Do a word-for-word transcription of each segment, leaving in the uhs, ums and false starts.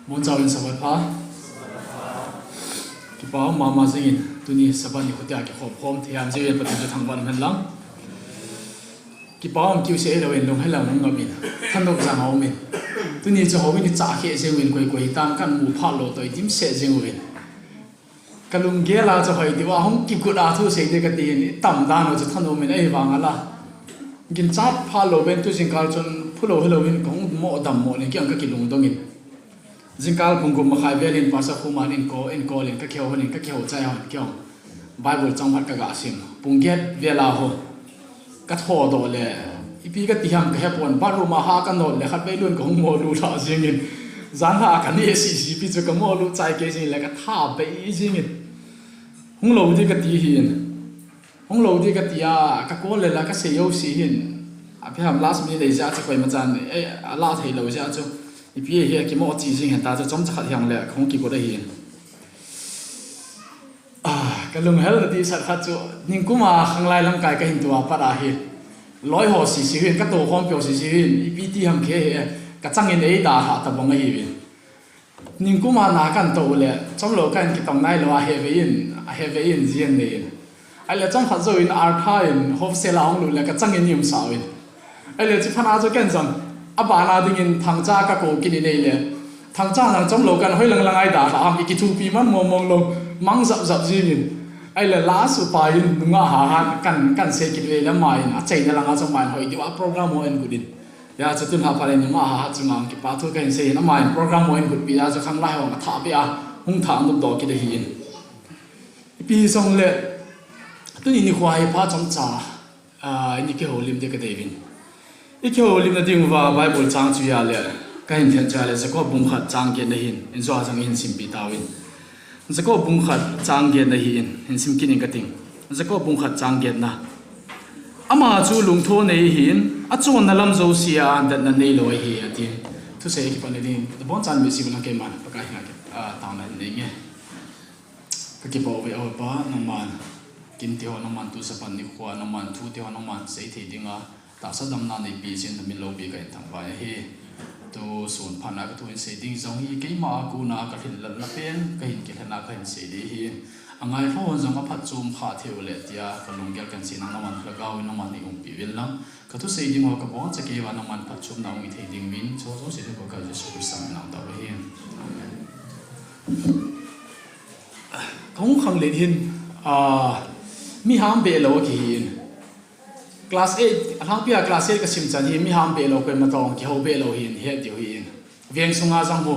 Mun chauvin Sabbath pha. Kipa um mama jingin, tuni Sabbath ni khutia kikhom khom thei ham jingin Pathen chu thangvah in hen lang. Kipa um kiu se lo in lunghel lang ngam in. Thanop jang a um in. Tuni chu houin i chah khe jing uvin koi koi tam kan mu phat lou toh i dimset jing uvin. Ka lunggel a chu hoi diu a hung kigut a thu sei ding ka ti in i tam dan u chu thanom in ei vang a la. Ginchat pha lou ven tu jingkal chun phu lou helou in ka hung mo dam mo nin kiang ka kilungdong in. Jingkal pung gup makhai vel in Pastor Khuman in ko in ko in ka kihou hon in ka kihou chai hon kihou. Bible chang khat ka ga sim. Pung get vel a ho. Ka tho doh le, ipi ka ti ham ka he pon, bathroom a ha ka not le khatvei lun ka hung mo lu lha jing in. Jan lha ka ne si si pi chu ka mo lu chai kei jing le ka tha bei jing in. Hung lou di ka ti hi in. Hung lou di ka ti a, ka call le la ka sei yo si hin. A pi ham last minute ei ja chu koi ma chan, eh, a la thei lou ja chu. Ipi hi a ki mo chi jing hen ta chu chom cha khat hiang le ka hung kigot a hi in. Ah, ka lunghel na ti sat khat chu, ningkum a khanglai lamkai ka hin tua pat a hi. Loi ho si si hin, ka to khom pio si si hin, ipi ti ham khe he, ka chang in ei da ha ta bong a hi vin. Ningkum a na kan to le, chom lou kan kitong nai lou a he ve in, a he ve in, jien nei in. Ai le chom khat zo in, ar pha in, hop se la hong lu le, ka chang in yum sa in. Ai le chi phan a chu ken jong, a bana ding in thangcha ka ko kini nei le. Thangcha nang chom lou kan hoi lang lang ai da la, am ki thu pi man mong mong lou, mang zap zap jing in. Ai le la su pa in, nunga ha ha, kan, kan se kit ve le ma in, a chei na lang a chom ma in hoi diu a program ho en gut in. Ya chu tun ha pha le nunga ha ha chu ngang kipa thu ka hin sei in, a ma in program ho en gut pi ya chu khanglai ho a tha pi a, hung tha nup do kit a hi in. Ipi song le, tuni ni khua hi pha chom cha. Ah, ini kihoulim ding ka dei vin. I kihoulimna ding uva Bible chang chu ya le, ka hin thlen cha le, Jacob bung khat chang get na hin, in zo a jang hin simpi ta vin. Jacob bung khat chang get na hi in, hin sim kit in ka ting. Jacob bung khat chang get na. Ama chu lungtho nei hi in, a chon na lam zo si a, dat na nei lou hi a ti. Thu sei kipan ding, bon chan mi si bang kei man, pa ka hin a, ah, tang na nei nge. Ka kipa ve o Pa, nangman, kin ti ho nangman tu sapan ni khua, nangman thu ti ho nangman sei thei ding a, tahsa damna nei pi sin na min lo pi ka in thang vai hi. Tu sun phan a ka thu in sei ding zong hi, keima a kuna ka hin lal na pen, ka hin kilhen a ka hin sei ding hi. A ngai ho zong a phat chum kha thei u le tia, ka lunggel kan si nang nangman lhagao in nangman ni um pi vil lang. Ka thu sei ding ho ka bong cha kei va nangman phat chum na um i thei ding min, cho cho sei ding ko ka Jesu Christ min nang ta va hi. Amen. Ka hung khang let hin, ah, mi ham be lo ki hin. Class eight, a hang pia class eight ka sim chan hi, mi ham be lo ko ma tong ki ho be lo hin, he diu hin. Veng sunga jang bu.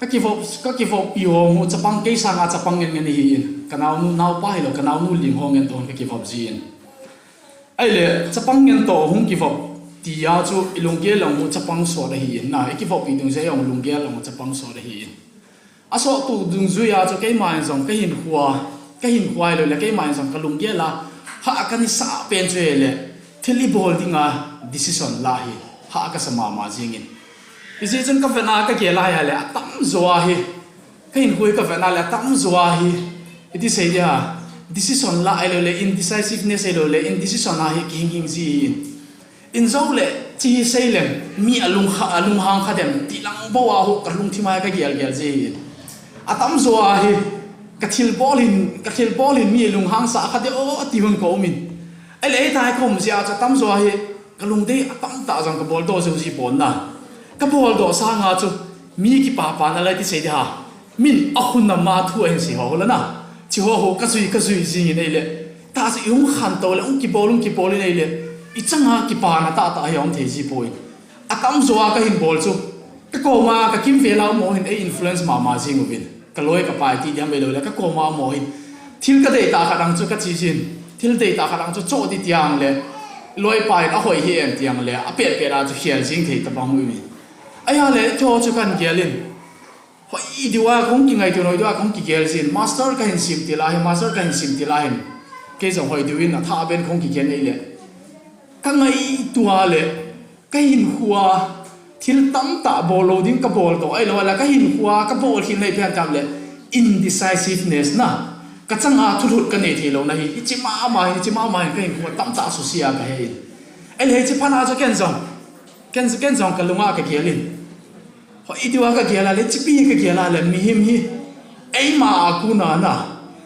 Ka ki vop, ka ki vop pi ho mu chapang kei sanga chapang ngen ngen hin. Ka nau nu, nau pa hi lo, ka nau nu ling ho ngen ton ka ki vop jin. Ai le, chapang ngen to hung ki vop. Ti a chu i lunggel lo mu chapang so da hin na, i ki vop pi dung je yong lunggel lo mu chapang so da hin. A so tu dung zui a chu keima in zong, ka hin khua, ka hin khua lo le keima in zong, ka lunggel a, ha ka ni sa pen chu le, thil i bol ding a, decision la hi, ha ka sa mama jing in. I si chun ka vet na ka ke lai ha le, a tam zo a hi, ka hin khua ka vet na le, a tam zo a hi, i ti sei dia, decision la ai lo le, indecisiveness ai lo le, indecision a hi, ki hing hing ji in. In zo le, chi hi sei leng, mi a lung kha, a lung hang kha dem, ti lang bo a ho, ka lung thim a ka gel gel je hi. A tam zo a hi, ka thil bol hin, ka thil bol hin mi a lung hang sa kha de o, ti hun ko min. Ai le, ai tai ko mi a cha tam zo a hi, ka lung de a tam ta zong ka bol do zo ji bon na. Ka bol do sa nga chu, mi ki pa pa na lai ti sei de ha. Min a hun na ma thu a hin si ho la na. Chi ho ho ka zui, ka zui jing in ei le. Ta si i hung khan to le, hung ki bol, hung ki bol in ei le. I chang a ki pa na ta ta hi hung thei ji poi. A tam zo a ka hin bol chu. Ka ko ma ka kim ve la mo hin ei influence ma ma jing uvin. Ka loi ka pai ti diam ve lo le ka ko ma mo hin. Thil ka dei ta kha dang chu ka chi jin. Thil dei ta kha dang chu cho ti tiang le. Loi pai a hoi hi en tiang le. A pet pet a chu hial jing thei ta bang uvin. Ai ha le cho chu kan gel in. Hoi diu a kong ki ngai tu noi diu a kong ki gel sin. Master ka hin sim ti la hin, master ka hin sim ti la hin. Kei zong hoi diu in a tha ben kong ki gel nei le. Ka ngai tu a le, ka hin khua, thil tam ta bol lo ding ka bol to. Ai lo la ka hin khua, ka bol hin nei pian tam le. Indecisiveness na. Ka chang a thu thut ka nei thei lo na hi. I chi ma ma hin, i chi ma ma hin ka hin khua tam ta su sia ka he in. Ai le chi phan a cho ken zong. Ken, ken zong ka lung a ka gel in. Hoi, iti uva kagel a le, chipi kagel a le, mihem hi eima a kona na,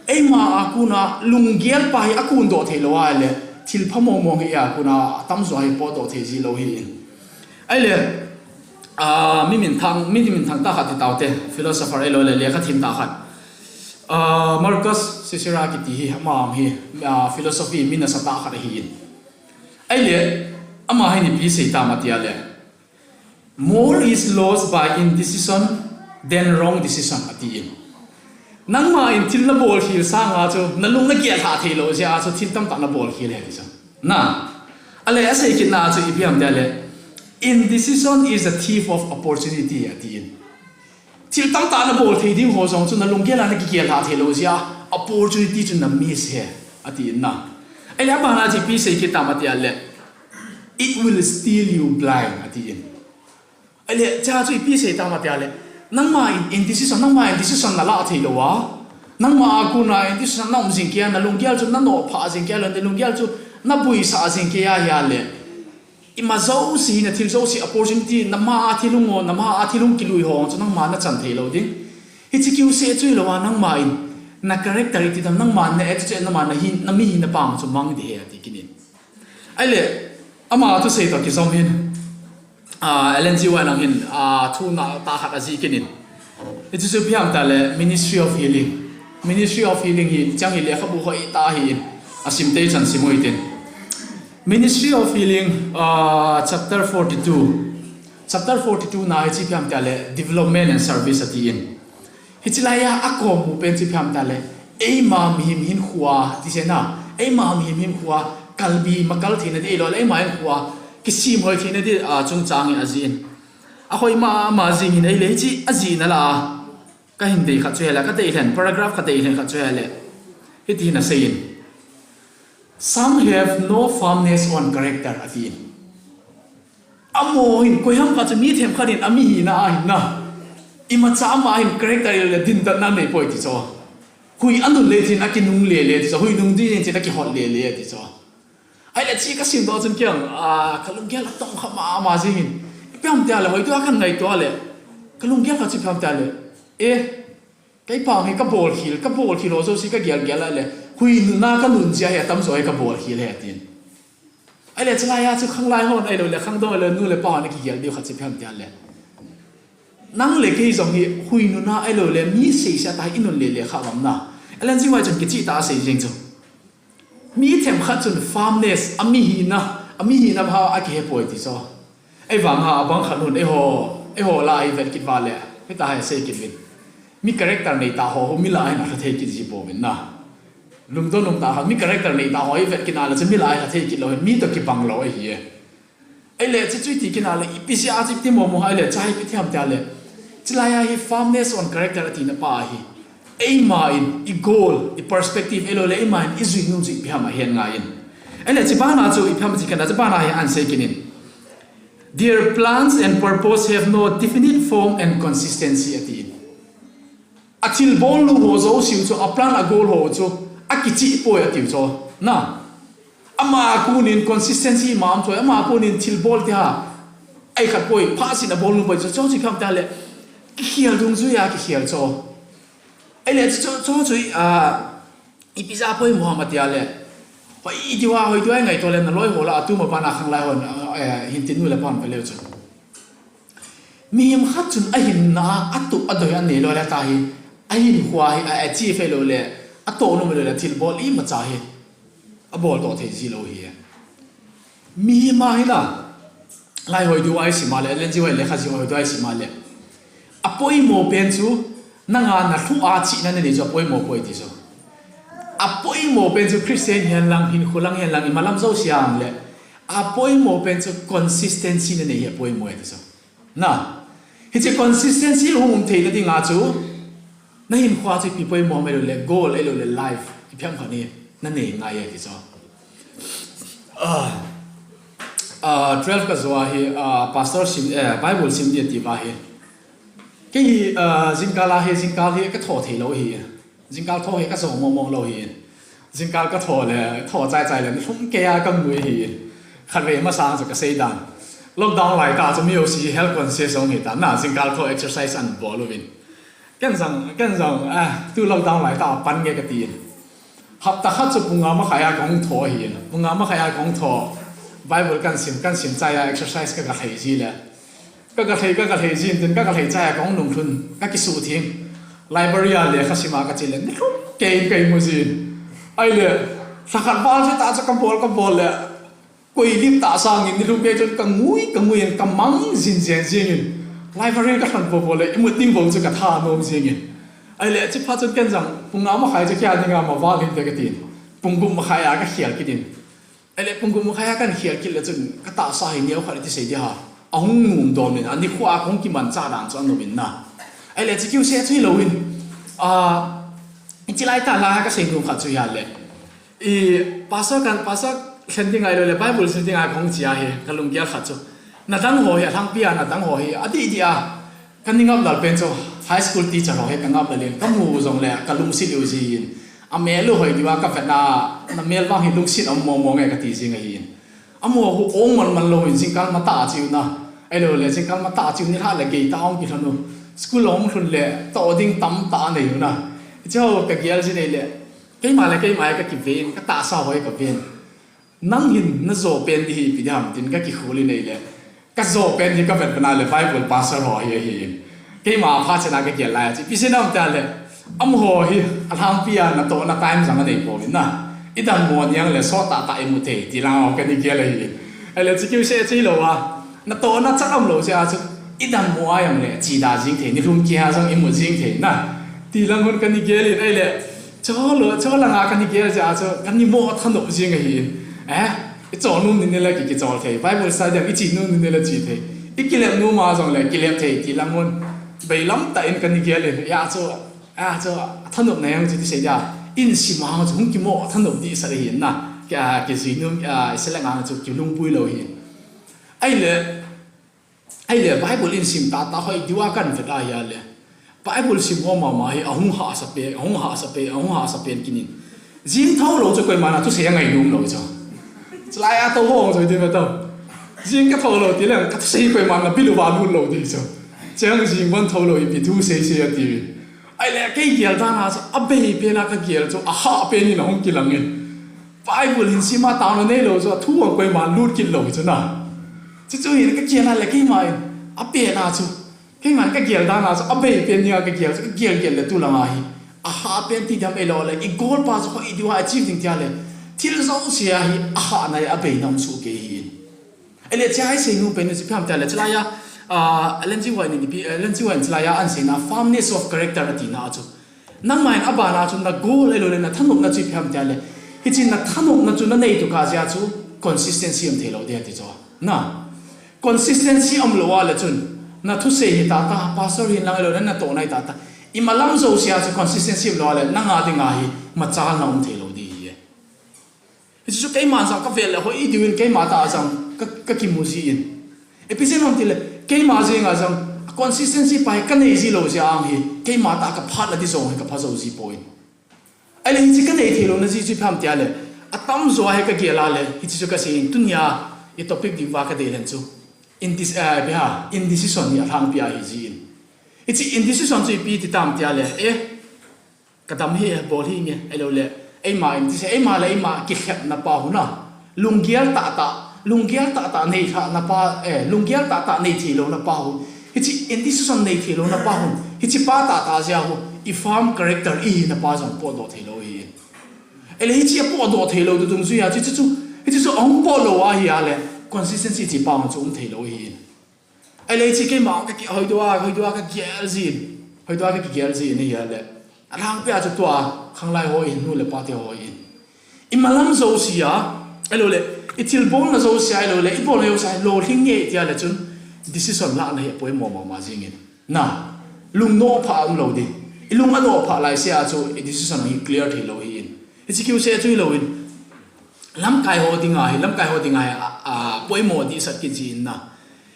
eima a kona lunggel pa hi akondoh thei lou a le, thil pha mong mong hi eia kona atamjo hi potdoh thei ji lou ahin. Ahile, ah, mi minthang, mi minthang tah khat ti taute, philosopher ahilou le, lekha them tah khat. Ah, Marcus Cicero kiti hi, ama hi, ah, philosophy mi nasatah khat ahin. Ahile, ama hin ipi asei tam ati a le, "More is lost by indecision than wrong decision," atin. Nangma in thil nabol khel sanga chu, nalung nagel lha thei lou jeh a chu, thil tamtah nabol khel ahi ti chu. Na, ahile asei kit na chu ipi ham tia le, "Indecision is a thief of opportunity," atin. Thil tamtah nabol thei ding ho jong chu nalunggel a nakigel lha thei lou jeh a, opportunity chu na miss ahi, atin na. Ahile abana chu ipi asei kit tam ati a le, "It will steal you blind," atin. Ahile, chea chu ipi asei tam ati a le, nangma in indecision, nangma in decision nalah thei lou a, nangma a kona indecision na um jing kei a, nalunggel chu nanoh phah jing kei a, nalunggel chu nabuisah jing kei a, ahile, ima jouse hi, nathil jouse, opportunity, nama a thil hung ho, nama a thil hung kilui ho chu nangma nachan thei lou ding. Hiche kiu seh chu hilou a, nangma in na character iti dam, nangma na attitude, nangma nahi, namihinna pang chu mang ding ahi ati kit in. Ahile, ama thusei toh kijom hin, ah, Ellen G. White in jong hin, ah, thu natah khat ajih kit in. Hichu chu ipi ham tia le, Ministry of Healing. Ministry of Healing hi, chang hi lekhabu hoitah ahin, asim tei chan sim u hitin. Ministry of Healing, ah, chapter forty-two. Chapter forty-two na hichu ipi ham tia le, development and service atin. Hiche laiya akom u pen chu ipi ham tia le, eima mihem hinkhoa, ti sena, eima mihem hinkhoa kalbi makal theina ding ahilou le, eima hinkhoa kisem hoi theina ding, ah, chungchang hi ajih in. Ahoi mama jing in ahile, hiche ajihna lah a kahin dei khat chu ahile, kadei lhen, paragraph kadei lhen khat chu ahile, hiti hin asei in, "Some have no firmness on character," atin. Amaho hin, koiham khat chu mi themkhat in amihina a hin na, imacha ama hin character ahilou le dindatna anei poi ti chu. Hui anun le tin akinung lele ti chu. Hui nung ding tin akihot lele ti chu. Ahile hiche kasim doh chun kei jong, ah, kalunggel atong kha mama jing in. Ipi ham tia le, hoitou a kangaito a le, kalunggel khat chu ipi ham tia le, eh, kei pang hi kabol khel, kabol khel ho jouse kagel gel a le, hui nuna kanun jeh a hi atamjo hi kabol khel ahi atin. Ahile chulai a chu khanglai hon ahilou le, khangdong ahilou le, nu le pa hon akigel diu khat chu ipi ham tia le, nang le kei jong hi hui nuna ahilou le, mi seisea tah hi inun lele kha uvam na. Ellen G. White chun kicheh tah a asei jeng chu. Mi themkhat chun firmness, amihina, amihina bang a akihe poi ti chu. Ahivang a abang khat nun eiho, eiho lah a ivet kit uva le, hitia hi asei kit uvin. Mi character nei tah ho, mi lah a hin alha thei kit ji pouvin na. Lungdon um tah a, mi character nei tah ho ivet kit a le chun mi lah a hin alha thei kit lou hin, mi toh kibang lou ahi e. Ahile, chuchu iti kit a le, ipi jeh a chu iti momo ahile, chua hi ipi ti ham tia le, chulai a hi firmness on character atina pa hi, eima in i goal, i perspective ahilou le, eima in i jui nom chu ipi ham ahen ngai in. Ahile, chubana chu ipi ham ti kit a, chubana hi asei kit in, "Their plans and purpose have no definite form and consistency," atin. Athilbol nom ho jouse u chu, aplan, agoal ho chu akicheh poi atiu chu. Na, ama a kon in consistency ima um chu, ama a kon in thilbol tia, ahi khat poi, phasen abol nom poi chu, chu chu ipi ham tia le, kikhel dungjui a kikhel chu. Ahile chu, chu, chu, ah, ipi jeh a poimo ham tia le, hoi iti uva, hoitou a ingaito le, naloi ho lah a tuma bana khanglai hon, ah, eh, hin tin nu le pa hon veleu chu. Mihem khat chun ahinna a atup adoi anei lou le tah hi, ahinkhoa hi a achieve lou le, atoh nom lou le thilbol imacha hi abol toh thei ji lou ahi. Mihem a hi na, lai hoi diu a isim a le, Ellen G. White lekha jih hoi diu a isim a le, apoimo pen chu, nanga nalhu a chihna nanei chu apoimo poi ti chu. Apoimo pen chu Christian hihen lang, hinkho lang hihen lang, ima lam jouse a um le, apoimo pen chu consistency nanei hi apoimo e ti chu. Na, hiche consistency hung um theina dinga chu, nahinkhoa chu ipi poimo ham ahilou le, goal ahilou le, life, ipi ham khat hi nanei ngai e ti chu. Ah, ah, twelve kajo a hi, ah, pastor sim, eh, Bible sim ding ati uva hi. Kei hi, ah, jingkal a hi, jingkal hi katho thei lou ahi. Jingkal tho hi kajo momo lou ahi. Jingkal katho le, tho chai chai le, nilhum kei a kamu ahi. Khatvei masang chu kasei dan. Lockdown lai ta chu mi jouse health conscious jong hi ta na, jingkah tho exercise an bol uvin. Ken jong, ken jong, ah, tu lockdown lai ta pan nge kati in. Hapta khat chu pung nga makhai a kahung tho ahi in. Pung nga makhai a kahung tho. Bible kan sim, kan sim chai a exercise ka, ka thei ji le. Ka, ka thei, ka, ka thei jin tin ka, ka thei chai a kahung lungthim, ka kisuh thim. Library a lekha sim a ka che le, ni lhum kei in ka imu jin. Ahile, lhakhat val chu ta chu ka bol, ka bol le. Koi lim ta sangin ni lhum kei chun ka ngui, ka ngui in ka mang jing jeng jeng in. Library ka lhun po po le, imut ding bou chu ka tha nom jeng in. Ahile, chuphat chun ken jong, pung nga makhai chu kia dinga ma val hinte ka tin. Pung gup makhai a ka khel kit in. Ahile, pung gup makhai a kan khel kit le chun, ka tahsa hi neo khat iti sei di ha. Ahung num dom in, ani khua a kahung kimancha dan chu anom in na. Ahile, chu kiu se chu hilou in. Ah, ichi lai ta la ka sei nom khat chu hi a le. I, pastor kan, pastor lhen ding ahilou le, Bible sim ding a kahung che ahi, ka lunggel khat chu. Na dang ho hi, alhangpi a na dang ho hi, adih dih a. Ka ni ngap lal pen chu, high school teacher ho hi ka ngap lal in, ka mu jong le, ka lungset u jin. A mel u hoi diu a ka vet na, na mel vang hi lungset um mo mo nge ka ti jing ahi in. Amaho hu ong man man lou in jingkah matah a che u na. Ahilou le, jingkah matah a che u ni lha le gei ta ong kilhon u. School ong lhun le, toh ding tamtah a nei u na. Hiche ho ka gel jin ahile. Keima le keima hi ka kiven, ka tahsa ho hi ka ven. Nang hin na jo pen di hi ipi di ham tin ka kikhol in ahile. Ka jo pen hi ka vet pen a le Bible pastor ho hi ahi. Keima phat chen a ka gel lai a chu. Ipi sei nam tia le. Amaho hi alhangpi a natohna time jong anei pouvin na. I dammo ni ang le sot tah tah i mu thei ti lang a ka ni gel ahi. Ahile chu kiu se chu hilou a. Natohna chat um lou jeh a chu, i dammo a jong le, che da jing thei, ni lhum kia jong i mu jing thei na. Ti lang hun ka ni gel in, ahile, cho lo, cho lang a ka ni gel jeh a chu, ka ni mo thanop jing ahi in. Eh, i chol nom ni ni le ki, ki chol thei, Bible study a i che nom ni ni le che thei. I kilep nom a jong le, kilep thei, ti lang hun. Bailam tah in ka ni gel in, hia chu, a chu, thanopna jong chu ti sei dia. In sim a chu, hung kimo thanop dih sat ahi in na. Kia, kijui nom, a, i se le ngang chu, kilungpui lou ahi in. Ahile, Ahile Bible in sim tah tah hoi diu a kan vet ahi a le. Bible sim ho mama hi ahung hahsa pen, ahung hahsa pen, ahung hahsa pen kit in. Jing tho lou chu koiman a thusei angai nom lou chu. Chulai a tou ho chu ti ve tau. Jing ka tho lou ti le ka thusei koiman a bilu va lut lou ti chu. Cheng jing van tho lou ipi thusei sei a ti ve. Ahile kei gel dan a chu abei pen a ka gel chu ahah pen in ahung kilang in. Bible hin sim a taona nei lou chu, a thu a koima lut kit lou chu na. Chu chu hin ka gel a le keima in, a pen a chu. Keiman ka gel dan a chu, abei pen nia ka gel chu, ka gel gel le tu lang a hi. Ahah pen ti dam e lou le, i goal pa chu hoi diu a achieve ding tia le. Thil jouse a hi, ahah na abei nam chu kei hi in. Ahile chea i sei nom pen chu ipi ham tia le, chulai a, ah, Ellen G. White in ipi, Ellen G. White in chulai a an sei na, firmness of character ati na chu. Nangma in aban a chu na goal ahilou le na thanopna chu ipi ham tia le. Hiche na thanopna chu na nei tuka jeh a chu consistency um thei lou ding ati chu. Na. Consistency um lou a le chun. Na thusei hi tah tah, pastor hin lang ahilou le na tohna hi tah tah. Ima lam jouse a chu consistency um lou a le nang a ding a hi machalna um thei lou ding ahi e. Hichu keiman jong ka vel le hoi diu in keima tah a jong ka, ka kimu ji in. Ipi jeh ham ti le, keima jeng a jong consistency pa hi ka nei ji lou jeh a hi, keima tah a ka phat na ti jong hi ka pha jou ji poi. Ahile hiche ka nei thei lou na ji chu ipi ham tia le, atam jo a hi ka gel a le, hiche chu ka sei in tunia, i topic diu va ka dei lhen chu. Indec-, eh, ipi ham, indecision hi alhangpi ahi ji in. Hiche indecision chu ipi ti tam tia le, eh, Ka dam hi, bol hi nge, ahilou le, eima in, ti se, eima le eima kilhepna pa hu na. Lunggel tah tah, lunggel tah tah nei lhahna pa, eh, lunggel tah tah nei thei lou na pa hu. Hiche indecision nei thei lou na pa hu. Hiche pa tah tah jeh a hu, i firm character i hina pa jong potdoh thei lou hi. Ahile hiche a potdoh thei lou tu dungjuia, hiche chu, hiche chu ahung pot lou ahi a le, consistency hiche pa hung chu um thei lou hi. Ahile hiche keima ka ki, hoi dua, hoi dua ka gel jin. Hoi dua ka kigel jin ahi a le. Alhangpi a chu tua, khanglai ho in, nu le pa te ho in. I malam jouse a, ahilou le, i thilbolna jouse a, ahilou le, i bolna jouse a, lolhing nge i ti a le chun, decision lahna hi apoimo mama jing in. Na, lung nophah um lou ding. I lung anophah lai se a chu, i decision hi clear thei lou hi in. Hiche kiu se chu hilou in. Lamkai ho dinga hi, lamkai ho dinga hi, a, a, poimo dihsat kit ji in na.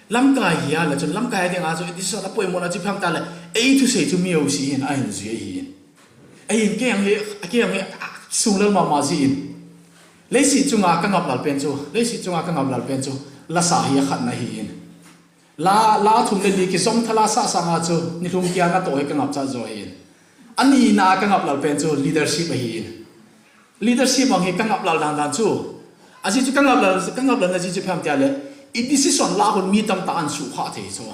Lamkai hi a le chun, lamkai dinga chu, i decision apoimo na chu ipi ham ta le, ei thusei chu mi jouse hin, ahin jui ahi in. Ahin kei ang hi, kei ang hi, a, sunglel mama ji in. Leiset chunga ka ngap lal pen chu, leiset chunga ka ngap lal pen chu. lasa hi akhatna ahin. La, la thum le li kijong thala sasa nga chu, nilhum kia natoh hi kangap cha jo ahin. Anina kangap lal pen chu leadership ahin. Leadership ang hi kangap lal dan dan chu. Ajeh chu kangap lal, kangap lal na jeh chu ipi ham tia le, i decision la hun mi tamtah ahin sukha thei chu.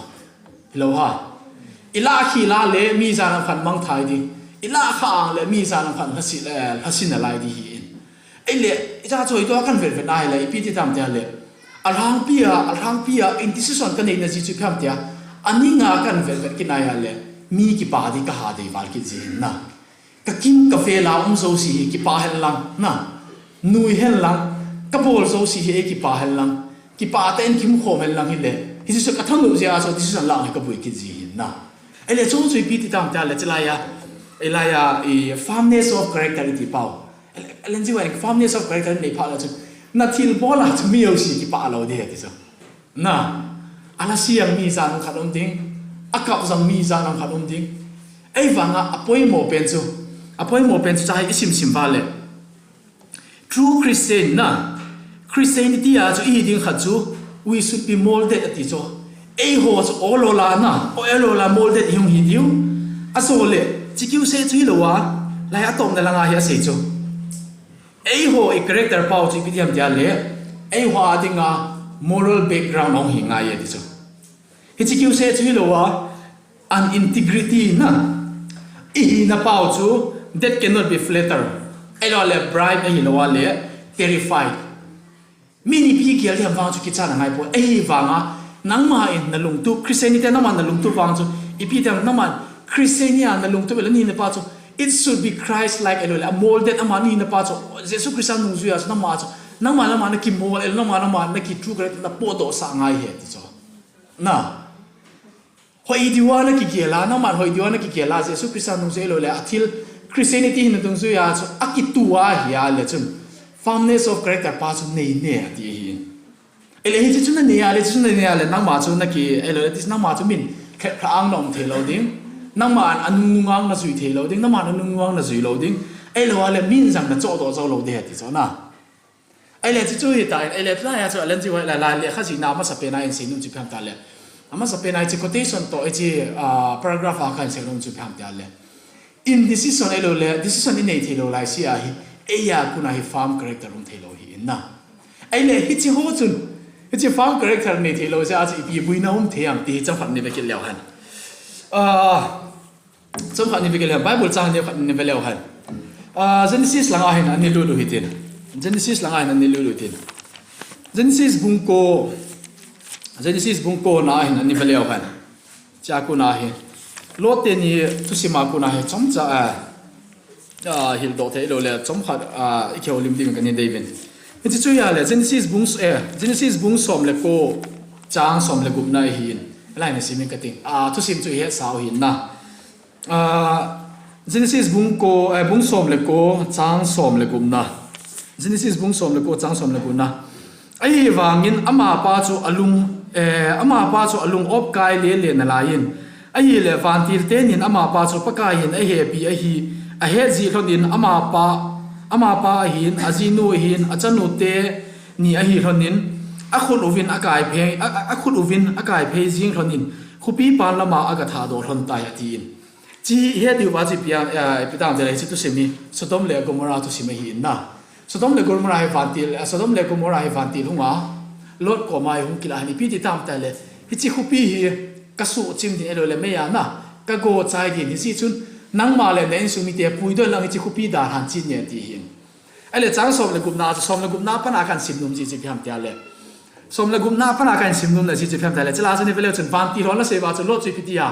Hilou ham. I la khi la le mi jan ang khan mangthai ding. I la kha ang le mi jan ang khan lhasi le, lhasi nalai ding ahin. Ahile, i cha choi tua kan vet vet na hile, ipi ti tam tia le. Alhangpi a, alhangpi a, in decision kanei na jeh chu ipi ham tia. Aninga kan vet vet kit na hile, mi kipa ding kaha dei val kit ji ahin na. Ka kim ka vel a um jouse hi kipa hen lang, na. Nui hen lang, ka bol jouse hi ei kipa hen lang. Kipa tah in kimu khom hen lang hile. Hiche chu ka thanom jeh a chu decision la hi ka boi kit ji ahin na. Ahile chu chu ipi ti tam tia le, chulai a, hilai a, i firmness of character i ti pau. Ellen G. White, firmness of character nei phat le chu. Na thilbol a chu mi jouse kipa lou ding ahi ti chu. Na, alhasi ang mi jan ang khat um ding, akap jang mi jan ang khat um ding. Ahivanga apoimo pen chu, apoimo pen chu cha hi i sim sim uva le. True Christian na, Christianity a chu i hi ding khat chu, we should be molded ati chu. Eiho chu ol ol a na, ol ol a molded i hung hi diu. Ajole, hiche kiu seh chu hilou a, lai a tawpna lang a hi asei chu. Eiho i character pau chu ipi ti ham tia le, eiho a dinga moral background ahung hi ngai e ti chu. Hiche kiu seh chu hilou a, an integrity na, i hina pau chu, that cannot be flattered. Ahilou le bribe ahilou le, terrified. Mi in ipi gel ding ham vang chu kichat angai poi. Ahivanga, nangma in na lungtup, Christianity nangma na lungtup vang chu, ipi ti ham nangma, Christianity a na lungtup, ahilou le na hina pa chu, it should be Christ-like, ahilou le, a molded ama na hina pa chu, Jesu Christa nungjui a chu, nangma chu, nangma, nangma na kimold, ahilou, nangma, nangma na ki true character na potdoh sah ngai ahi ti chu. Na. Hoi diu a na kigel a, nangma hoi diu a na kigel a, Jesu Christa nungjui ahilou le, a thil Christianity hi na dungjui a chu, akitu a hi a le chun, firmness of character pa chu nei ne ati ahi. Ahile hiche chu na nei a le, chu na nei a le, nangma chu na ki, ahilou le, tis nangma chu min, khe, khe ang na um thei lou ding. Nangma an, anung nung ang na jui thei lou ding, nangma an anung nung ang na jui lou ding. Ahilou le, min jang na chohdoh jou lou ding ati chu na. Ahile chu chu hi ta, ahile lai a chu Ellen G. White lai, lai le kha jina amasa pen a in sei nom chu ipi ham tia le. Amasa pen a hiche quotation toh hiche, ah, paragraph a khan sei nom chu ipi ham tia le. In decision ahilou le, decision i nei thei lou lai sia hi, eia kon a hi firm character um thei lou ahi in na. Ahile hiche ho chun, hiche firm character nei thei lou sia chu ipi buina um thei ham ti hi chomkhat ni ve kit leu hen. Ah, Chomkhat ni ve kit leu, Bible chang ni khat ni ve leu hen. Ah, Genesis langa hin ani lut u hitin. Genesis langa hin ani lut u hitin. Genesis bung ko, Genesis bung ko na hin ani ve leu hen. Chua kon a hi. Lot teni thusim a kon a hi chomcha, ah, ah, hildoh thei lou le chomkhat, ah, i kihoulim ding ka nei dei uvin. Hiche chu ahile Genesis bung s-, eh, Genesis bung som le ko, chang som le gup na ahin. Lai na simin ka ting. Ah, thusim chu i hetsah u ahin na. Ah, Genesis bung ko, eh, bung som le ko, chang som le gup na. Genesis bung som le ko, chang som le gup na. Ahivangin amapa chu alung, eh, amapa chu alung opkai lele nalaiyin. Ahile vantil tenin amapa chu Pakai hin ahepi ahi, ahet jeh lhonin amapa, amapa ahin, ajinu ahin, achanu teni ahi lhonin, akhut uvin akai phei, a, a, akhut uvin akai phei jing lhonin, khopi pan lama aga thahdoh lhon tai atin. Hiche hi het diu va chu ipi a, eh, ipi tam tile hiche thusim hi Sodom le Gomorrah thusim ahi in na. Sodom le Gomorrah hi vantil, eh, Sodom le Gomorrah hi vantil hunga, Lot koma hi hung kilah ahin ipi ti tam tile, hiche khopi hi ka suhchim ding ahilou le mei a na, ka go chai ding ahi jeh chun, nangma le na insung mite puidoh in lang hiche khopi dalhan chen ne ati ahin. Ahile chang som le gup na chu, som le gup na a pat a kahin sim nom jeh chu ipi ham tia le. Som le gup na a pat a kahin sim nom na jeh chu ipi ham tia le. Chule chu ni ve leu chun vantil hon asei uva chu Lot chu ipi ti a.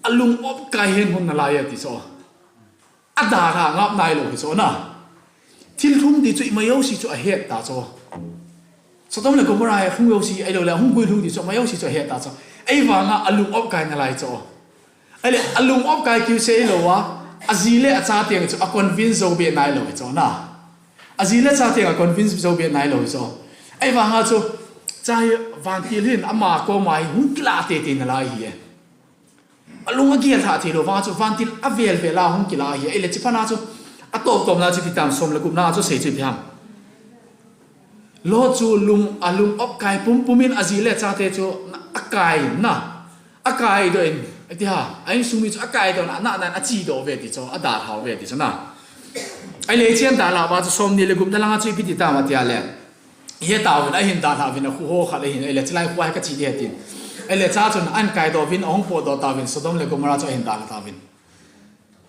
Alung opkai hen hung nalai ati chu. Adalha ngap nailou hi chu na. Thil lhung ding chu ima jouse chu ahet ta chu. Sodom le Gomorrah a hung jouse ahilou le, hung guilhung ding chu ima jouse chu ahet ta chu. Ahivanga alung opkai nalai chu. Ahile alung opkai kiu seh hilou a, aji le acha teng chu a convince jou be nailou hi chu na. Aji le acha teng a convince jou be nailou hi chu. Ahivanga chu, cha hi vantil hin ama koma hi hung kilah teitei nalai ahi e. Alung agel lhah thei lou vanga chu vantil avel vel a hung kilah ahi. Ahile hiche phat na chu atop topna chu ipi tam som le gup na chu sei chu ipi ham. Lot chu lung, alung opkai pumpum in aji le chate chu akai na. Akai doh in, ati ha, a insung mi chu akai doh na, na, na, achi doh ve ti chu, adalhau ve ti chu na. Ahile hiche dalhau va chu somni le gup na langa chu ipi ti tam ati a le. He tauvin, ahin dalhau vin, akhu ho khat ahin, ahile chilai khu a hi kachi ding atin. Ahile cha chun ahin kai doh vin, ahung potdoh tauvin, Sodom le Gomorrah chu ahin dalha tauvin.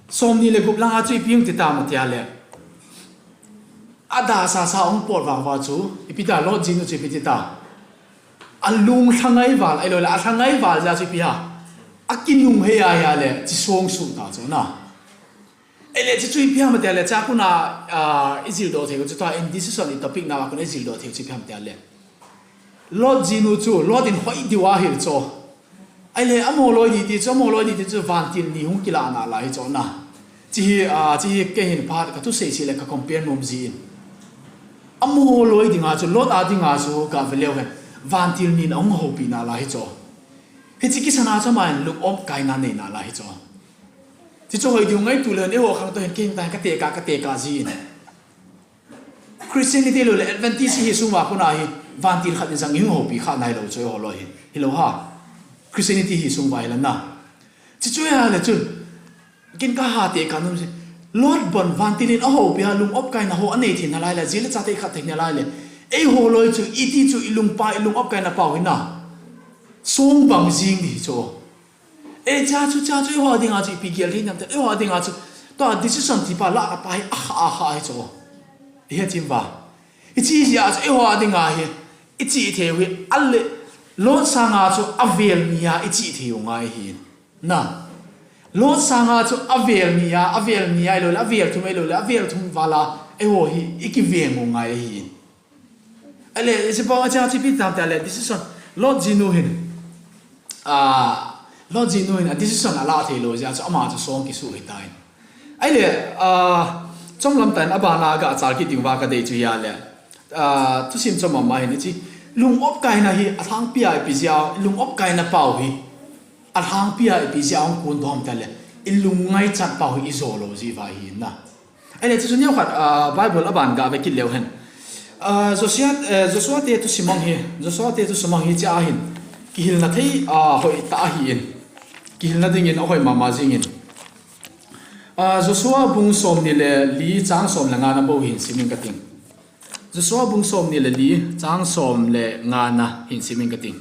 Somni le gup langa chu ipi hung ti tam ati a le. Adalhasa sa ahung pot vang uva chu, ipi ta Lot jinu chu ipi ti ta. Alung lhangai val, ahilou le, alhangai val jeh a chu ipi ha. Akinung hei a hia le, chi song suh ta chu na. Ahile, chi chu ipi ham ati a le, cha kuna, ah, ijil doh thei u chu ta, indecision i topic na kun ijil doh thei u chu ipi ham ati a le. Lot jinu chu, Lot in hoi diu ahil chu. Ahile, amaho loi ding ti chu, amaho loi ding ti chu, vantil ni hung kilah na lai hi chu na. Chi hi, ah, chi hi kei hin phat ka thusei seh le ka compare nom jin. Amaho loi dinga chu, Lot a dinga chu, ka ve leu hen. Vantil nin ahung houpi na lai hi chu. Hiche kisan a chu ama hin lung opkai na nei na lai hi chu. Chi chu hoi diu ngaito le hen, eiho khang toh hin kei hin ta hin ka tekah, ka tekah jin. Christianity lou le Adventist hi sung uva kona hi vantil khat in jong ihung houpi kha nailou chu eiho loi hi. Hilou ha. Christianity hi sung uva hi la na. Chi chu hia le chun. Kin ka ha tekah nom jin. Lot bon vantil in ahoupi a lung opkai na ho anei thei na lai le, ji le chate khat thei na lai le. Eiho loi chu, iti chu ilung pa, ilung opkai na pau hi na. Song bang jing di chu. E, cha chu, cha chu, eiho dinga chu ipi gel thei nam te, eiho dinga chu, tua decision ti pa la ka pa hi, a kha, a kha hi chu. He chim va. Ichi jia chu, eiho dinga hi, ichi thei u hi, ale, Lot sanga chu, avel ni a, ichi thei u ngai hi. Na. Lot sanga chu, avel ni a, avel ni a, ahilou le, avel thum, ahilou le, avel thum val a, eiho hi, ikiveng u ngai hi. Ahile, hiche pa, hiche a chu ipi tam tia le, decision. Lot jinu hin. Ah, Lot jinu hin, a decision ala thei lou jeh a chu ama chu song kisu hi tai. Ahile, ah, chomlam tan abana ga chal kit ding uva ka dei chu hia le. Ah, thusim chom ama hin hiche. Lung opkai na hi, alhangpi a ipi jeh a, lung opkai na pau hi. Alhangpi a ipi jeh a hung kon doh ham tia le. Ilung ngaichat pau hi ijo lou jeh uva hi na. Ahile, chu chu neokhat, ah, Bible aban ga ve kit leu hen. Ah, Joshua, eh, Joshua te thusim hi, Joshua te thusim hi hiche a hin. Kihilna thei, ah, hoi tah ahin. Kihilna dingin ahoi mama jingin. Ah, Joshua bung somni le li chang som le nga na bou hin simin kating. Joshua bung somni le li chang som le nga na hin simin kating.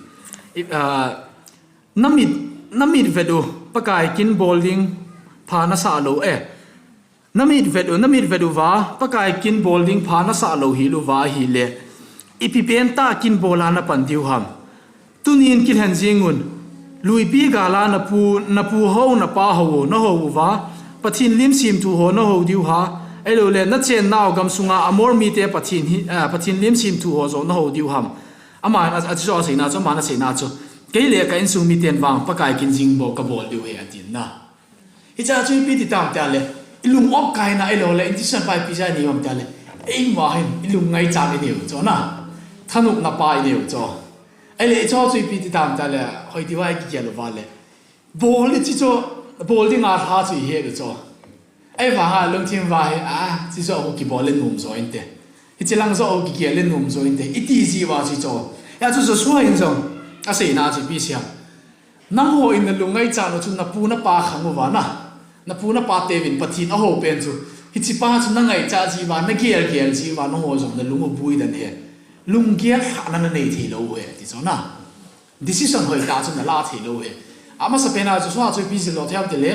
I, ah, namit, namit vet u, Pakai kin bol ding pha nasah lou e. Namit vet u, namit vet uva, Pakai kin bol ding pha nasah lou hilouva ahile. Ipi pentah kin bol a napan diu ham. Tunin kilhen jing un. Luipi gal a napu, napu ho, napa ho, nahou uva. Pathen lim semthu ho, nahou diu ham. Ahilou le, nachennau gamsunga Amor mite Pathen hi, ah, Pathen lim semthu ho joh nahou diu ham. Ama, a, achu aseina chu, ama aseina chu. Kei le ka insung miten vang, Pakai kin jing bou kabol diu ahi atin na. Hiche a chu ipi ti tam tia le, ilung opkai na ahilou le, indecision pa ipi jeh a inei u ham tia le, eima hin, ilung ngaichat inei u chu na, thanopna pa inei u chu. Ahile hiche a chu ipi ti tam tia le, hoi ti uva ikigel uva le, bol ichi chu, bol dinga lha chu ihet u chu. Ahivanga lungthim uva hi, a, chi chu ahung kibol le nom jo inte. Hiche lang joh ahung kigel le nom jo inte. Iti ji uva chu chu. Hia chu Joshua in jong, aseina chu ipi sei ham. Nangho in nalung ngaichat u chu napu napa khang uva na. Napu napa teuvin Pathen ahou pen chu. Hiche pa chu nangaichat ji uva, nagel gel ji uva, nangho jong nalung u bui den ahi. Lunggel lhahna nanei thei lou u ahi, ti chu na. Decision hoitah chu nala thei lou ahi. Amasapen a Joshua chu ipi jil lou thei ham ti le,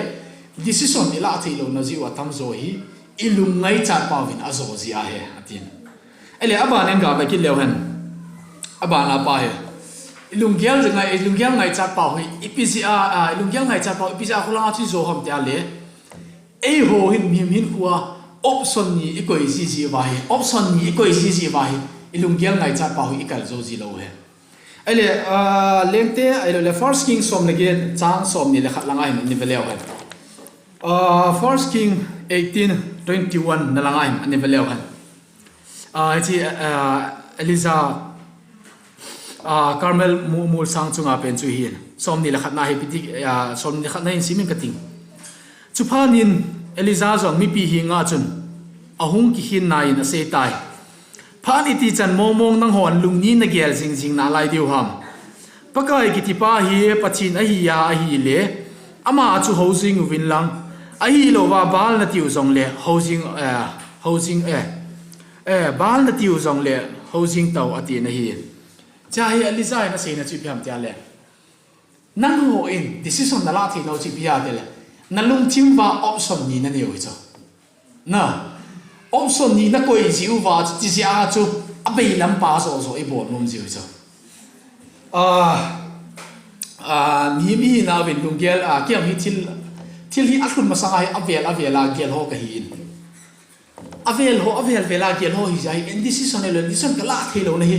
decision ilah thei louna jeh uva tamjo hi, ilung ngaichat pau vin ajo jeh ahi, atin. Ahile, aban in ga ve kit leu hen. Aban a pa hi. Ilunggel ngai, ilunggel ngaichat pau hi, ipi jeh a, a, ilunggel ngaichat pau, ipi jeh a kholanga chu ijo ham tia le. Eiho hin, mihem hinkhoa, option ni ikoi ji jeh uva hi, option ni ikoi ji jeh uva hi, ilunggel ngaichat pau hi ikal jo ji lou ahi. Ahile, ah, Lengte, ahilou le First King som le get, chang somni le khat langa hin, ani ve leu hen. Ah, First King eighteen twenty-one na langa hin, ani ve leu hen. Ah, hiche, ah, Elijah, ah, Carmel mu-, mol sang chunga pen chu hin. Somni le khat na hi piti, ah, somni le khat na hin simin kating. Chuphat in Elijah jong mipi henga chun, ahung kikhen nai in asei tai. Khat iti chan mongmong nanghon lungni nagel jingjing nalai diu ham? Pakai kitipa hi Pathen ahi a ahile, ama chu houjing uvin lang, ahilouva Baal natiu jongle houjing, eh, houjing, eh, eh, Baal natiu jongle houjing tau atin ahi. Chua hi Elijah in aseina chu ipi ham tile, nanghon decision nalah theilou chu ipi ham tile, nalungthim uva option ni nanei u hi chu. Na, option ni nakoi jiuva chu, tijeh a chu, abeilam pa joh joh ibol nom jiu hi chu. Ah, ah, mi, mi nauvin lunggel, ah, kiang hi thil, thil hi alhun masanga hi avel, avel a gel ho kahin. Avel ho, avel vel a gel ho hijeh hin decision le decision kalah theilouna hi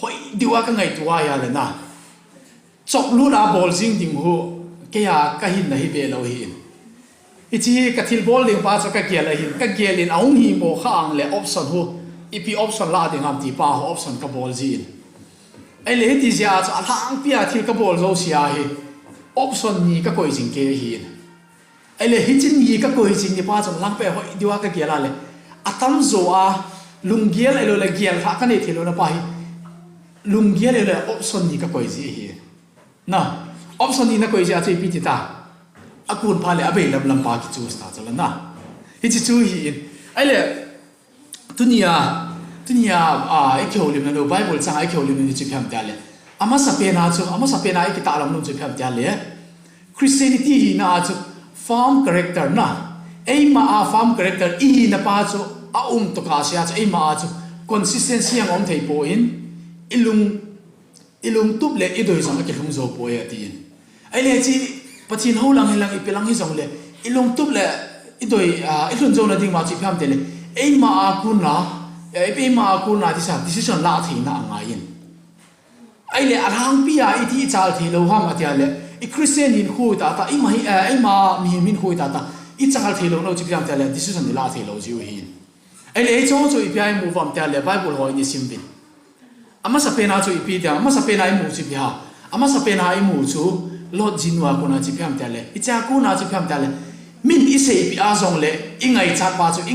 hoi diu a kangaito a ahile na, chop lut a bol jing ding hu, keiya kahinna hi behlou ahin. Hiche hi kathilbol ding pa chu kagel ahin, kagel in ahung himo kha ang le option hu, ipi option lah ding ham ti pa hu option kabol jin. Ahile hiti jeh a chu alhangpi a thil kabol jouse a hi option ni kakoi jing kei ahin. Ahile hiche ni kakoi jing ni pa chun alhangpi a hoi diu a kagel a le, atamjo a lunggel ahiloule gel kha kanei theilouna pa hi lunggel ahiloule option ni kakoi ji ahi. Na, option ni nakoi jeh a chu ipi ti ta, akon phat le abeilam lam pa kichoose ta chu la na. Hiche chu ahin. Ahile tunia, tunia, ah, ikihoulimna nu, Bible changa ikihoulimna nu chu ipi ham tile, amasapen a chu, amasapen a ikitahlang nom chu ipi ham tile, Christianity hina a chu farm character na, eima a farm character ihina pa chu aum tokah sea chu eima a chu consistency jong aum thei poi, ilung, ilungtup le idei jong akilhung jou poi atin. Ahile hiche Pathen hou lang hilang ipi lang hijongle, ilungtup le idei, ah, ilhun jouna ding ma chu ipi ham tile, eima a kona, eh, eima a kona decision, decision lah theina angaiyin. Ahile alhangpi a iti ichal theilou ham ati a le, i Christian hinkho hi tah tah, eima hi, eh, eima mihem hinkho hi tah tah, ichal theilou nau chu ipi ham ati a le, decision ilah theilou jiu ahin. Ahile hiche chu ipi a imu uvem ati a le, Bible ho in isim uvin. Amasapen a chu ipi tia, amasapen a imu chu ipi ham. Amasapen a imu chu Lot jinu a kona chu ipi ham ati a le, hichea kona chu ipi ham ati a le, min iseipeh a jongle ingaichat pa chu, i,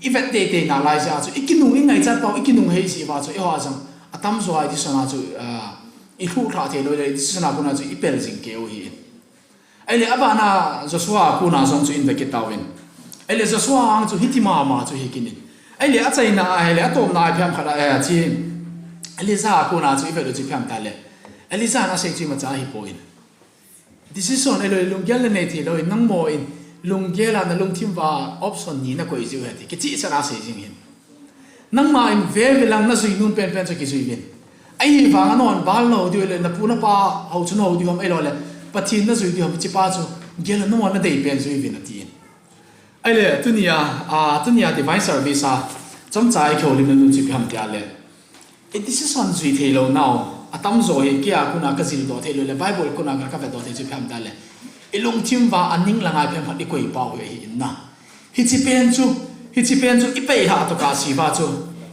ivet teitei nalai jeh a chu, ikinung, ingaichat pa u ikinung hei jeh uva chu, eiho a jong atamjo a decision a chu, ah, ilhuh lhah theilou le decision a kona chu ipel jing kei u ahin. Ahile abana Joshua a kona jong chu ive kit tauvin. Ahile Joshua a chu hiti mama chu hi kit in. Ahile achaina ahile atopna a ipi ham khat a, eh, hiche Elijah a kona chu ivet u chu ipi ham ati a le, Elijah in asei chu imacha ahipoi. Decision ahilou, lunggel nanei theilou in, nangman lunggel a nalungthim uva option ni nakoi jiu ahi ti kichehchet a asei jing ahin. Nangman veve lang najui nom penpen chu kijui uvin. Ahivanga nangman Baal nahou diu le napu napa hou chu nahou diu ham ahiloule Pathen najui diu ham, hiche pa chu gel a nangman nadei pen jui uvin atin. Ahile tunia, ah, tunia divine service a chomcha ikihoulimna nu chu ipi ham ati a le, i decision jui theilou nau atamjo hi keiya kona kajildoh theilou le Bible kona kavetdoh thei chu ipi ham ati a le, ilungthim uva aning langa ipi ham khat ikoi pau hi ahin na. Hiche pen chu, hiche pen chu ipeilhah tokah sea chu,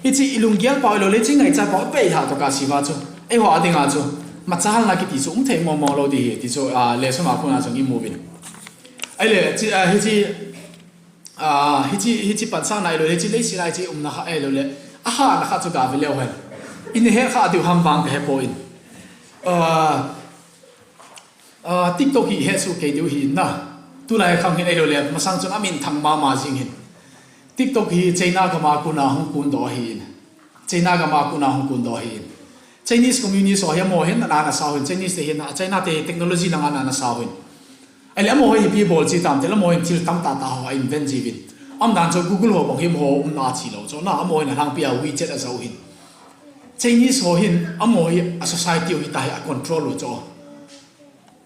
hiche ilunggel pau ahiloule hiche ingaichat pau ipeilhah tokah sea chu, eiho a dinga chu machalna kiti chu umthei mongmong lou ding ahi ti chu, ah, lesson a kona jong imu uvin. Ahile hiche, ah, hiche, ah, hiche, hiche pansahna ahiloule hiche leiset a hiche umna khat ahiloule ahahna khat chu gave leu hen, ihetkhah diu ham vang kahepoi. Ah, ah, TikTok hi ihetsoh kei diu ahin na. Tulai khang hin ahiloule masang chun aminthang mama jing ahin. TikTok hi China gam a kona hung kondoh ahin. China gam a kona hung kondoh ahin. Chinese communist ho hi amaho hin ana, ana sao hin, Chinese te hin, China te technology langa ana, ana sao hin. Ahile amaho hi ipi bol ji tam tile, amaho hin thil tamtah tah ho a invent jiuvin. Umdan chu Google ho bang hi amaho umna a che lou chu na, amaho hin alhangpi a WeChat ajou hin. Chinese ho hin amaho hi a society u hitia hi a control u chu.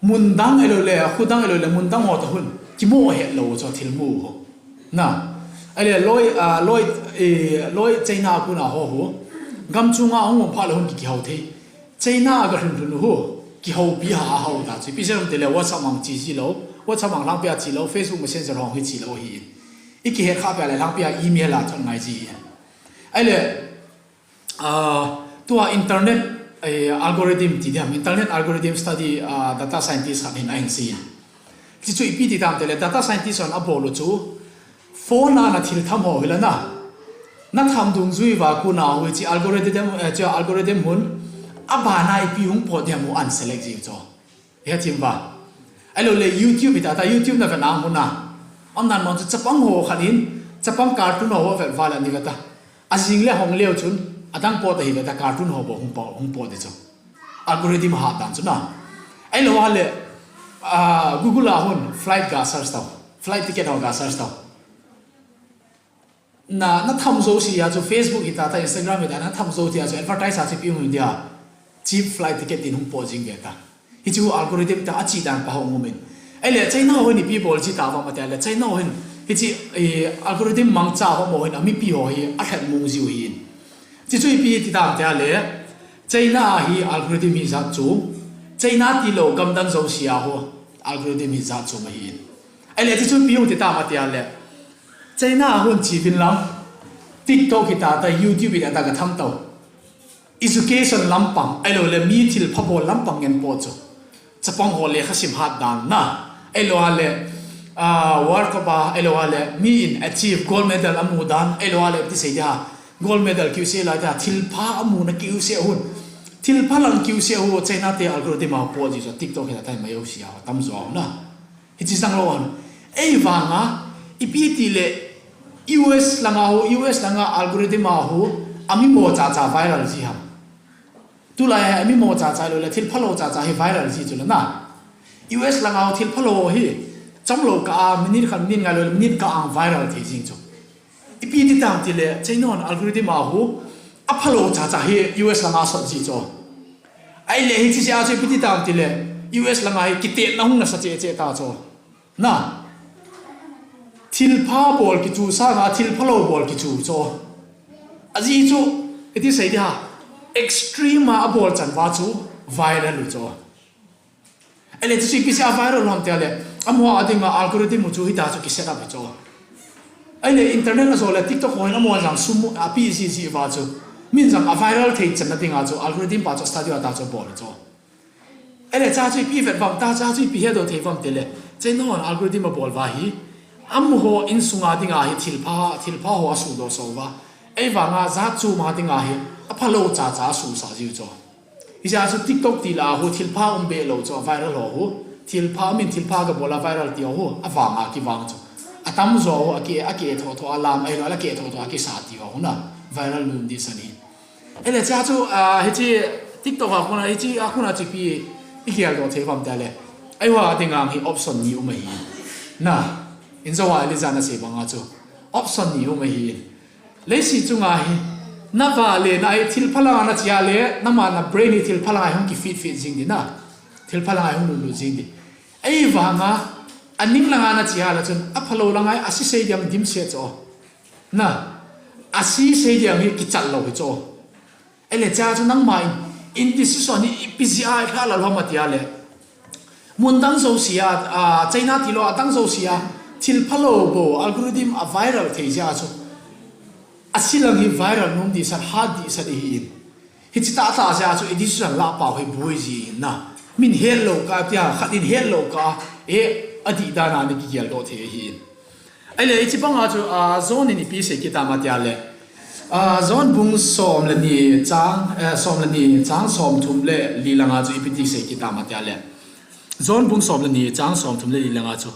Mun dang ahiloule, khu dang ahiloule, mun dang ho toh hin kimoh hetlou chu thil mu ho. Na, ahile loi, ah, loi, eh, loi China a kona ho hu, gam chunga hung um phat le hin ki, kihou thei. China a galhun lhun u hu, kihoupi ha a hou ta chu. Ipi jeh ham itile WhatsApp a che jilou, WhatsApp a alhangpi a chelou, Facebook Messenger ho hi chelou ahi. Ikihetkhah peh le alhangpi a email a chon ngai ji ahi. Ahile, ah, tua internet, eh, algorithm ti ding ham, internet algorithm study, ah, data scientist khat hin ahin sei in. Hiche chu ipi ti tam itile data scientist hon abol u chu phone a nathil tham ho hi la na, Na tham dungjui uva kona hu hiche algorithm, eh, hiche algorithm hon, abana ipi hung pot ding ham u unselect jing chu. Hethim uva. Ahilou le YouTube hita ta, YouTube na vet na hung na. Umdan mang chu chapang ho khat in, chapang cartoon ho vet uva le ni vet ta. Ajing le hung leu chun, adang pot ahi vet ta, cartoon ho bou hung pot, hung pot ding chu. Algorithm hat dan chu na. Ahilou le, ah, Google a hon flight ga search tau. Flight ticket ho ga search tau. Na, na tham jou si a chu Facebook hita ta, Instagram hita, na tham jou tia chu advertise a chu ipi hung dia. Cheap flight ticket tin hung pot jing ve ta. Hichu algorithm ta achi dan pa hung um in. Ahile, China ho hin ipi bol ji ta vang ati le, China ho hin, hiche, eh, algorithm mangcha ho mo hin, amipi ho hi, alhen mong jiu hin. Hichu ipi ti tam tia le, China hi algorithm hi jat chu, China tilou gamdang jou si a ho, algorithm hi jat chu ma hin. Ahile, hichu ipi hung ti tam ati le, China a hung chi vin lang, TikTok hita ta, YouTube hita ta ka tham tau. Education lampang, ahilou le mi thilpha bol lampang ngen pot chu. Chapang ho lekha sim hat dan na, ahilou le, ah, World Cup a, ahilou le mi in achieve gold medal amu dan, ahilou le ti sei dia, gold medal kiu se la dia, thilpha amu na kiu se hun. Thilpha lang kiu se hu, China te algorithm a pot ji chu, TikTok hita ta ma jou si a, tam jo na. Hichi sang lou an. Ei vanga, ipi ti le U S langa ho, U S langa algorithm a ho, ami mo cha cha viral ji ham. Tulai hi ami mo cha cha lou le, thil phalou cha cha hi viral ji chu le na. U S langa ho thil phalou hi, chomlou kah a, minute khat minute nga lou le, minute kah a viral thei jing chu. Ipi ti tam ti le, China hon algorithm a ho, aphalou cha cha hi U S langa sot ji chu. Ahile hichi a chu ipi ti tam ti le, U S langa hi kitetna hung nasa che che ta chu. Na. Thilpha bol kichu sanga, thilphalou bol kichu chu. Ajeh chu, iti sei dia, extreme a abol chan uva chu, viral u chu. Ahile, chuche ipi jeh a viral ham tia le, amaho a dinga algorithm u chu hita chu kiset up hi chu. Ahile, internet a jo le TikTok ho hin amaho jong sum api ji ji uva chu. Min jong a viral thei channa dinga chu algorithm pa chu study a ta chu bol chu. Ahile, cha chu ipi vet uvam ta, cha chu ipi hedoh thei uvam ti le, China hon algorithm abol uva hi, amaho insunga dinga hi thilpha, thilpha ho asuhdoh so uva. Ei vanga jat chom a dinga hi, aphalou cha cha asuhsah jiu chu. Hijeh a chu TikTok ti la ho thilpha um be lou chu, viral ho ho. Thilpha, min thilpha ga bol a viral ti ho, avanga kivang chu. Atam jo ho, ake, ake tho tho alam, ahilou le ake tho tho akisa ti ho na. Viral nun di sani. Ahile cha chu, ah, hichi TikTok a kona, hichi a kona chu ipi i geldoh thei uvam ti le. Eiho a dinga hi option ni um ahi. Na, in jo a le jan a sei banga chu. Option ni um ahi. Leiset chunga hi, na vale na hi thilpha langa na chi a le, nama na brain hi thilpha langa hi hung kifit fit jing di na. Thilpha langa hi hung lut lut jing di. Ei vanga, aning langa na chi a le chun, aphalou langa hi asi sei diam dimset chu. Na, asi sei diam hi kichat lou hi chu. Ahile cha chu nangma in, indecision hi ipi jeh a i lha lou ham tia le. Mun dang jouse a, a, China tilou a dang jouse a, thil phalou bou, algorithm a viral thei jeh a chu. Asi lang hi viral nom ding sah, hat ding sah ding ahi in. Hiche tah tah jeh a chu i decision lah pau hi boi ji in na. Min het lou kah tia, khat in het lou kah, e, adih dan a na kigel doh thei ahi in. Ahile, hiche banga chu, a, John in ipi sei kit tam ati a le. A, John bung som le ni chang, eh, som le ni chang som thum le li langa chu ipi ti sei kit tam ati a le. John bung som le ni chang som thum le li langa chu.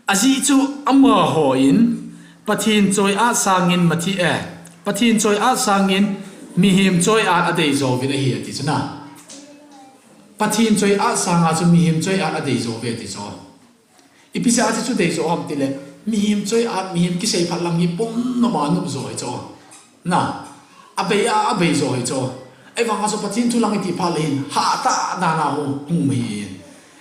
Ajeh chu amaho in Pathen choi-at sangin mithi, eh, Pathen choi-at sangin mihem choi-at adei jo uvin ahi ati chu na. Pathen choi-at sanga chu mihem choi-at adei jo uve ati chu. Ipi jeh a chu dei jo ham ti le, mihem choi-at, mihem kisei phat lang hi pum noma nop jo hi chu. Na, abei a, abei jo hi chu. Ahivanga chu Pathen thu lang iti phat le hin, hatah dan a hung, hung um ahi.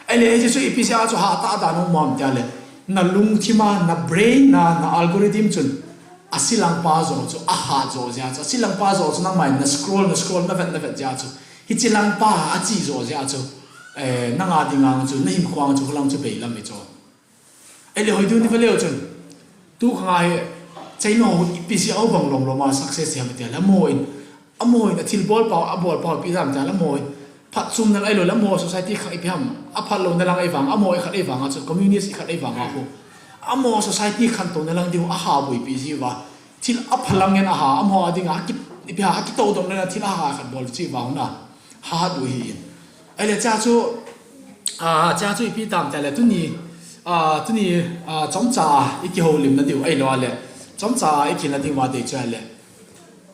Ahile, hiche chu ipi jeh a chu hatah dan a hung um ham ti a le, na lungthim a, na brain a, na algorithm chun, asi lang pa jo chu, ahat jo jeh a chu, asi lang pa jo chu, nangma in na scroll, na scroll, na vet, na vet jeh a chu, hiche lang pa, achi jo jeh a chu, eh, nanga dinga chu, na hinkho a chu, hulang chu bei lam hi chu. Ahile hoi ding ti ve leu chun. Tu khang a hi, China ho ipi jeh a bang lom lom a success ham ti a le amaho in, amaho in athil bol pau, abol pau ipi jeh ham ti a le amaho in. Phatchomna ahilou le amaho society khat ipi ham, aphat louna lang ahivang, amaho ikhat ahivang a chu, communist ikhat ahivang a khu. Amaho society khantouna lang ding u aha bou ipi jeh uva. thil aphalang in aha, amaho a dinga aki, ipi ham, akitoh dom lena thil aha khat bol chu vang na. Hat u hi in. Ahile cha chu, a, cha chu ipi tam tale tuni, a, tuni, a, chomcha a ikihoulimna diu ahilou le. Chomcha a ikilna ding va dei chu ahile.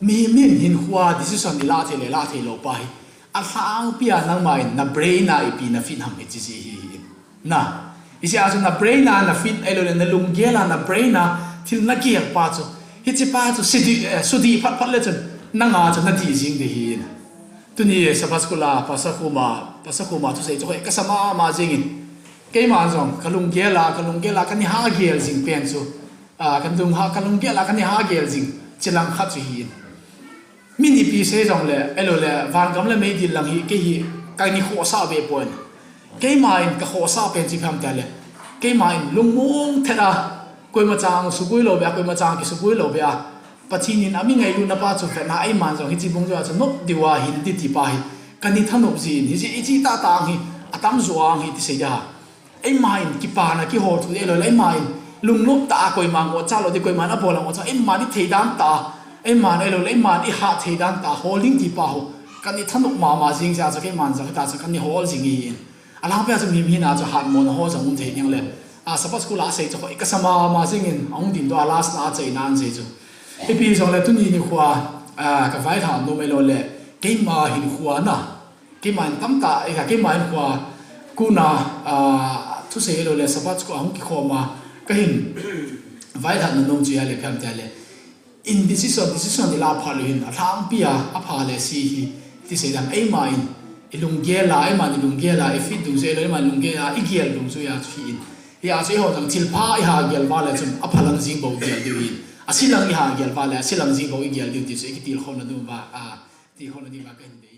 Mi, mi hinkhoa decision ilah thei le, lah thei lou pa hi. Alhangpia nangma in na brain a ipi na fit ham hiche hi, hi, hi. Na, hiche a chu na brain a na fit ahilou le, na lunggel a na brain a thil na gel pa chu. Hiche pa chu sudih, eh, sudih phat phat le chun nanga chu na dih jing ding ahi. Tuni Sabbath school a, Pastor Khuma, Pastor Khuma thusei chu hoi kasa mama jingin. Keima jong, ka lunggel a, ka lunggel a, kana ha gel jing pen chu. A, ka lung ha, ka lunggel a, kana ha gel jing. Chilang khat chu ahi. Min ipi sei jongle, ahilou le, vangam le meidil lang hi, kei hi, kana khohsah ve poi. Keima in ka khohsah pen chu ipi ham tale. Keima in lungmong thet a, koima chang suboi lou ve a, koima chang kisuboi lou ve a. Pathen in ami ngailutna pa chu vetna, eiman jong hiche bung joh a chu nop diu ahin ti ti pa hi. Kana thanop jin, hiche, hiche tah tah hi, atam jo ahi ti sei dia. Eiman kipana kihol thu ahilou le, eiman lungnop tah a koima ngoh cha lou ding, koiman abol a ngoh cha, eiman ithei dan tah, eiman ahilou le, eiman ihat thei dan tah, hol ding ti pa ho. Kana thanop mama jing jeh a chu keiman jong hita chu kana hol jing ahi. Alangpia chu mi, mi hina chu hatmona ho jong um thei ding le. A, Sabbath school a sei chu hoi kasa mama jingin, ahung dingdoh a last na a cheina an sei chu. Ipi jongle tuni nikhoa, a, ka vailhah nom ahilou le, keima hinkhoa na. Keima in tamtah, eh, keima hinkhoa, kona, a, thusei ahilou le, Sabbath school a hung kikhom a, kahin vailhahna nom chu ahile, ipi ham tale. In decision, decision ilah phat lou hin, alhangpia, apha le se hi, ti sei dan, eiman, ilunggel a, eiman ilunggel a, ifit dungjuiya, eiman ilunggel a, igel dungjuiya chu ahin. Hia chu eiho jong thilpha iha gel va le chun, aphalang jing bou gel diu ahin. Aselang iha gel va le, aselang jing bou igel diu ti chu, ikitilkhouna diu va, a, tilkhouna diu va kahin dei.